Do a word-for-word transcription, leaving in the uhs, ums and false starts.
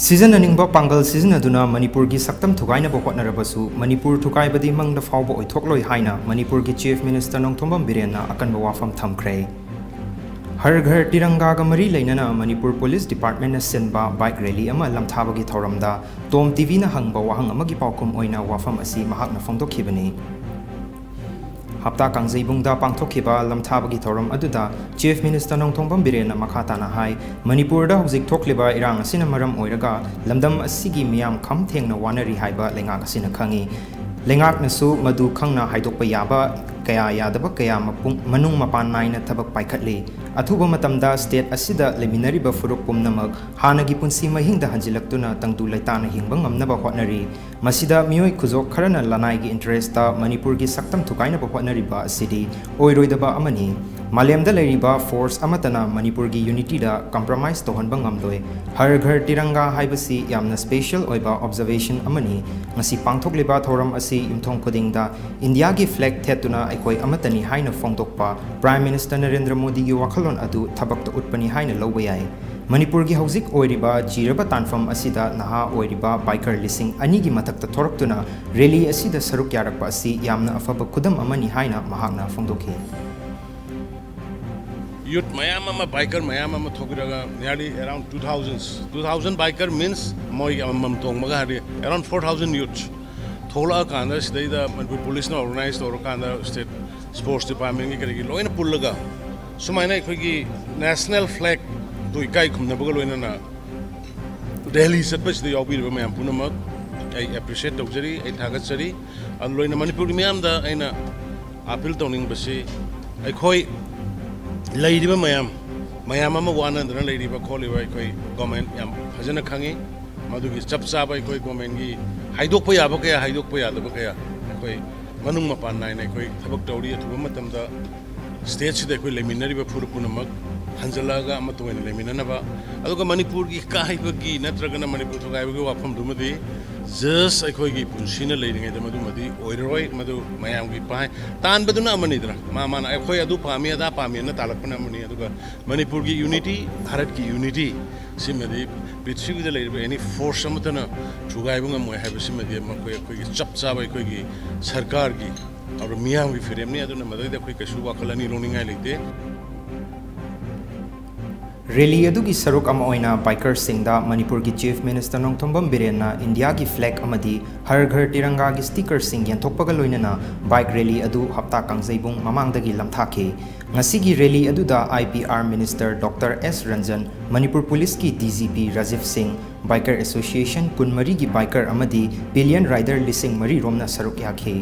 ꯁꯤꯖꯤꯟꯅꯅꯤꯡꯕ ꯄꯥꯡꯒꯜ ꯁꯤꯖꯤꯟꯅꯗꯨꯅ ꯃꯅꯤꯄꯨꯔꯒꯤ ꯁꯛꯇꯝ ꯊꯨꯒꯥꯏꯅꯕ ꯍꯣꯠꯅꯔꯕꯁꯨ ꯃꯅꯤꯄꯨꯔ ꯊꯨꯒꯥꯏꯕꯗꯤ ꯃꯪꯗ ꯐꯥꯎꯕ ꯑꯣꯏꯊꯣꯛꯂꯣꯏ ꯍꯥꯏꯅ ꯃꯅꯤꯄꯨꯔꯒꯤ Chief Minister ꯅꯣꯡꯊꯣꯝꯕꯝ ꯕꯤꯔꯦꯟꯅ ꯑꯀꯟꯕ ꯋꯥꯐꯝ ꯊꯝꯈ꯭ꯔꯦ꯫ ꯍꯔ ꯘꯔ ꯇꯤꯔꯪꯒꯥꯒ ꯃꯔꯤ ꯂꯩꯅꯅ ꯃꯅꯤꯄꯨꯔ Police Department ꯅ ꯁꯤꯟꯕ bike rally ꯑꯃ ꯂꯝꯊꯥꯕꯒꯤ ꯊꯧꯔꯝꯗ Tom TV ꯅ ꯍꯪꯕ ꯋꯥꯍꯪ ꯑꯃꯒꯤ ꯄꯥꯎꯈꯨꯝ ꯑꯣꯏꯅ ꯋꯥꯐꯝ ꯑꯁꯤ ꯃꯍꯥꯛꯅ ꯐꯣꯡꯗꯣꯛꯈꯤꯕꯅꯤ꯫ ꯍꯞꯇꯥ ꯀꯥꯡꯖꯩꯕꯨꯡꯗ ꯄꯥꯡꯊꯣꯛꯈꯤꯕ ꯂꯝꯊꯥꯕꯒꯤ ꯊꯧꯔꯝ ꯑꯗꯨꯗ Chief Minister ꯅꯣꯡꯊꯣꯝꯕꯝ ꯕꯤꯔꯦꯟꯅ ꯃꯈꯥ ꯇꯥꯅ ꯍꯥꯏ, ꯃꯅꯤꯄꯨꯔꯗ ꯍꯧꯖꯤꯛ ꯊꯣꯛꯂꯤꯕ ꯏꯔꯥꯡ ꯑꯁꯤꯅ ꯃꯔꯝ ꯑꯣꯏꯔꯒ ꯂꯝꯗꯝ ꯑꯁꯤꯒꯤ ꯃꯤꯌꯥꯝ ꯈꯝ ꯊꯦꯡꯅ ꯋꯥꯅꯔꯤ ꯍꯥꯏꯕ ꯂꯩꯉꯥꯛ ꯑꯁꯤꯅ ꯈꯪꯏ꯫ ꯂꯩꯉꯥꯛꯅꯁꯨ ꯃꯗꯨ ꯈꯪꯅ ꯍꯥꯏꯗꯣꯛꯄ ꯌꯥꯕ ꯀꯌꯥ ꯌꯥꯗꯕ ꯀꯌꯥ ꯃꯄꯨꯡ-, ꯃꯅꯨꯡ ꯃꯄꯥꯟ ꯅꯥꯏꯅ ꯊꯕꯛ ꯄꯥꯏꯈꯠꯂꯤ꯫ ꯑꯊꯨꯕ ꯃꯇꯝꯗ state ꯑꯁꯤꯗ ꯂꯩꯃꯤꯟꯅꯔꯤꯕ ꯐꯨꯔꯨꯞ ꯄꯨꯝꯅꯃꯛ ꯍꯥꯟꯅꯒꯤ ꯄꯨꯟꯁꯤ ꯃꯍꯤꯡꯗ ꯍꯟꯖꯤꯜꯂꯛꯇꯨꯅ ꯇꯪꯗꯨ ꯂꯩꯇꯥꯅ ꯍꯤꯡꯕ ꯉꯝꯅꯕ ꯍꯣꯠꯅꯔꯤ꯫ ꯃꯁꯤꯗ ꯃꯤꯑꯣꯏ ꯈꯨꯖꯣꯛ ꯈꯔꯅ ꯂꯅꯥꯏꯒꯤ interest ꯇ ꯃꯅꯤꯄꯨꯔꯒꯤ ꯁꯛꯇꯝ ꯊꯨꯒꯥꯏꯅꯕ ꯍꯣꯠꯅꯔꯤꯕ ꯑꯁꯤꯗꯤ ꯑꯣꯏꯔꯣꯏꯗꯕ ꯑꯃꯅꯤ꯫ ꯃꯥꯂꯦꯝꯗ ꯂꯩꯔꯤꯕ force ꯑꯃꯠꯇꯅ ꯃꯅꯤꯄꯨꯔꯒꯤ unity ꯗ compromise ꯇꯧꯍꯟꯕ ꯉꯝꯂꯣꯏ꯫ ꯍꯔ ꯘꯔ ꯇꯤꯔꯪꯒꯥ ꯍꯥꯏꯕꯁꯤ ꯌꯥꯝꯅ special ꯑꯣꯏꯕ observation ꯑꯃꯅꯤ꯫ ꯉꯁꯤ ꯄꯥꯡꯊꯣꯛꯂꯤꯕ ꯊꯧꯔꯝ ꯑꯁꯤ ꯌꯨꯝꯊꯣꯡ ꯈꯨꯗꯤꯡꯗ ꯏꯟꯗꯤꯌꯥꯒꯤ flag ꯊꯦꯠꯇꯨꯅ ꯑꯩꯈꯣꯏ ꯑꯃꯠꯇꯅꯤ ꯍꯥꯏꯅ ꯐꯣꯡꯗꯣꯛꯄ Prime Minister ꯅꯔꯦꯟꯗ꯭ꯔ ꯃꯣꯗꯤꯒꯤ ꯋꯥꯈꯜꯂꯣꯟ ꯑꯗꯨ ꯊꯕꯛꯇ ꯎꯠꯄꯅꯤ ꯍꯥꯏꯅ ꯂꯧꯕ ꯌꯥꯏ꯫ ꯃꯅꯤꯄꯨꯔꯒꯤ ꯍꯧꯖꯤꯛ ꯑꯣꯏꯔꯤꯕ ꯖꯤꯔꯕ ꯇꯥꯟꯐꯝ ꯑꯁꯤꯗ ꯅꯍꯥ ꯑꯣꯏꯔꯤꯕ biker ꯂꯤꯁꯤꯡ ꯑꯅꯤꯒꯤ ꯃꯊꯛꯇ ꯊꯣꯔꯛꯇꯨꯅ rally ꯑꯁꯤꯗ ꯁꯔꯨꯛ ꯌꯥꯔꯛꯄ ꯑꯁꯤ ꯌꯥꯝꯅ ꯑꯐꯕ ꯈꯨꯗꯝ ꯑꯃꯅꯤ ꯍꯥꯏꯅ ꯃꯍꯥꯛꯅ ꯐꯣꯡꯗꯣꯛꯈꯤ꯫ Youth ꯃꯌꯥꯝ ꯑꯃ, biker ꯃꯌꯥꯝ ꯑꯃ ꯊꯣꯛꯄꯤꯔꯒ nearly around two thousand, two thousand biker means ꯃꯣꯏꯒꯤ ꯑꯃꯃꯝ ꯇꯣꯡꯕꯒ ꯍꯥꯏꯔꯗꯤ around four thousand youth ꯊꯣꯛꯂꯛꯑꯀꯥꯟꯗ ꯁꯤꯗꯩꯗ ꯃꯅꯤꯄꯨꯔ police ꯅ organize ꯇꯧꯔꯀꯥꯟꯗ state sports department ꯀꯤ ꯀꯔꯤꯒꯤ ꯂꯣꯏꯅ ꯄꯨꯜꯂꯒ ꯁꯨꯃꯥꯏꯅ ꯑꯩꯈꯣꯏꯒꯤ national flag ꯗꯨ ꯏꯀꯥꯏ ꯈꯨꯝꯅꯕꯒ ꯂꯣꯏꯅꯅ rally ꯆꯠꯄꯁꯤꯗ ꯌꯥꯎꯕꯤꯔꯤꯕ ꯃꯌꯥꯝ ꯄꯨꯝꯅꯃꯛ ꯑꯩ appreciate ꯇꯧꯖꯔꯤ, ꯑꯩ ꯊꯥꯒꯠꯆꯔꯤ꯫ ꯑꯗꯨ ꯂꯣꯏꯅ ꯃꯅꯤꯄꯨꯔꯒꯤ ꯃꯤꯌꯥꯝꯗ ꯑꯩꯅ appeal ꯇꯧꯅꯤꯡꯕꯁꯤ, ꯑꯩꯈꯣꯏ ꯂꯩꯔꯤꯕ ꯃꯌꯥꯝ, ꯃꯌꯥꯝ ꯑꯃ ꯋꯥꯅꯗꯅ ꯂꯩꯔꯤꯕ ꯈꯣꯠꯂꯤꯕ ꯑꯩꯈꯣꯏ government ꯌꯥꯝ ꯐꯖꯅ ꯈꯪꯉꯤ꯫ ꯃꯗꯨꯒꯤ ꯆꯞ ꯆꯥꯕ ꯑꯩꯈꯣꯏ government ꯀꯤ ꯍꯥꯏꯗꯣꯛꯄ ꯌꯥꯕ ꯀꯌꯥ, ꯍꯥꯏꯗꯣꯛꯄ ꯌꯥꯗꯕ ꯀꯌꯥ ꯑꯩꯈꯣꯏ ꯃꯅꯨꯡ ꯃꯄꯥꯟ ꯅꯥꯏꯅ ꯑꯩꯈꯣꯏ ꯊꯕꯛ ꯇꯧꯔꯤ꯫ ꯑꯊꯨꯕ ꯃꯇꯝꯗ state ꯁꯤꯗ ꯑꯩꯈꯣꯏ ꯂꯩꯃꯤꯟꯅꯔꯤꯕ ꯐꯨꯔꯨꯞ ꯄꯨꯝꯅꯃꯛ ꯍꯟꯖꯜꯂꯛꯑꯒ ꯑꯃꯠꯇ ꯑꯣꯏꯅ ꯂꯩꯃꯤꯟꯅꯅꯕ, ꯑꯗꯨꯒ ꯃꯅꯤꯄꯨꯔꯒꯤ ꯀꯥꯏꯕꯒꯤ ꯅꯠꯇ꯭ꯔꯒꯅ ꯃꯅꯤꯄꯨꯔ ꯊꯨꯒꯥꯏꯕꯒꯤ ꯋꯥꯐꯝꯗꯨꯃꯗꯤ just ꯑꯩꯈꯣꯏꯒꯤ ꯄꯨꯟꯁꯤꯅ ꯂꯩꯔꯤꯉꯩꯗ ꯃꯗꯨꯃꯗꯤ ꯑꯣꯏꯔꯔꯣꯏ꯫ ꯃꯗꯨ ꯃꯌꯥꯝꯒꯤ ꯄꯥꯏ ꯇꯥꯟꯕꯗꯨꯅ ꯑꯃꯅꯤꯗꯅ, ꯃꯥ ꯃꯥꯅ ꯑꯩꯈꯣꯏ ꯑꯗꯨ ꯄꯥꯝꯃꯤ ꯑꯗꯥ ꯄꯥꯝꯃꯤ ꯑꯅ ꯇꯥꯜꯂꯛꯄꯅ ꯑꯃꯅꯤ꯫ ꯑꯗꯨꯒ ꯃꯅꯤꯄꯨꯔꯒꯤ unity, ꯚꯥꯔꯠꯀꯤ unity, ꯁꯤꯃꯗꯤ ꯄ꯭ꯔꯤꯊꯤꯕꯤꯗ ꯂꯩꯔꯤꯕ ꯑꯦꯅꯤ ꯐꯣꯔꯁ ꯑꯃꯠꯇꯅ ꯊꯨꯒꯥꯏꯕ ꯉꯝꯃꯣꯏ ꯍꯥꯏꯕꯁꯤꯃꯗꯤ ꯃꯈꯣꯏ ꯑꯩꯈꯣꯏꯒꯤ ꯆꯞ ꯆꯥꯕ ꯑꯩꯈꯣꯏꯒꯤ ꯁꯔꯀꯥꯔꯒꯤ ꯑꯗꯨꯒ ꯃꯤꯌꯥꯝꯒꯤ ꯐꯤꯔꯦꯞꯅꯤ꯫ ꯑꯗꯨꯅ ꯃꯗꯩꯗ ꯑꯩꯈꯣꯏ ꯀꯩꯁꯨ ꯋꯥꯈꯜ ꯑꯅꯤ ꯂꯧꯅꯤꯡꯉꯥꯏ ꯂꯩꯇꯦ꯫ ꯔꯦꯂꯤ ꯑꯗꯨꯒꯤ ꯁꯔꯨꯛ ꯑꯃ ꯑꯣꯏꯅ ꯕꯥꯏꯀꯔꯁꯤꯡꯗ ꯃꯅꯤꯄꯨꯔꯒꯤ ꯆꯤꯐ ꯃꯤꯅꯤꯁꯇꯔ ꯅꯣꯡꯊꯣꯝꯕꯝ ꯕꯤꯔꯦꯟꯅ ꯏꯟꯗꯤꯌꯥꯒꯤ ꯐ꯭ꯂꯦꯒ ꯑꯃꯗꯤ ꯍꯔ ꯘꯔ ꯇꯤꯔꯪꯒꯥꯒꯤ ꯁ꯭ꯇꯤꯀꯔꯁꯤꯡ ꯌꯦꯟꯊꯣꯛꯄꯒ ꯂꯣꯏꯅꯅ ꯕꯥꯏꯛ ꯔꯦꯂꯤ ꯑꯗꯨ ꯍꯞꯇꯥ ꯀꯥꯡꯖꯩꯕꯨꯡ ꯃꯃꯥꯡꯗꯒꯤ ꯂꯝꯊꯥꯈꯤ꯫ ꯉꯁꯤꯒꯤ ꯔꯦꯂꯤ ꯑꯗꯨꯗ I P R minister doctor S Ranjan, Manipur ꯄꯨꯂꯤꯁꯀꯤ ꯗꯤ ꯖꯤ ꯄꯤ ꯔꯥꯖꯤꯕ ꯁꯤꯡ, ꯕꯥꯏꯀꯔ ꯑꯦꯁꯣꯁꯤꯌꯦꯁꯟ ꯀꯨꯟꯃꯔꯤꯒꯤ ꯕꯥꯏꯀꯔ ꯑꯃꯗꯤ ꯄꯤꯂꯤꯌꯟ ꯔꯥꯏꯗꯔ ꯂꯤꯁꯤꯡ ꯃꯔꯤ ꯔꯣꯝꯅ ꯁꯔꯨꯛ ꯌꯥꯈꯤ꯫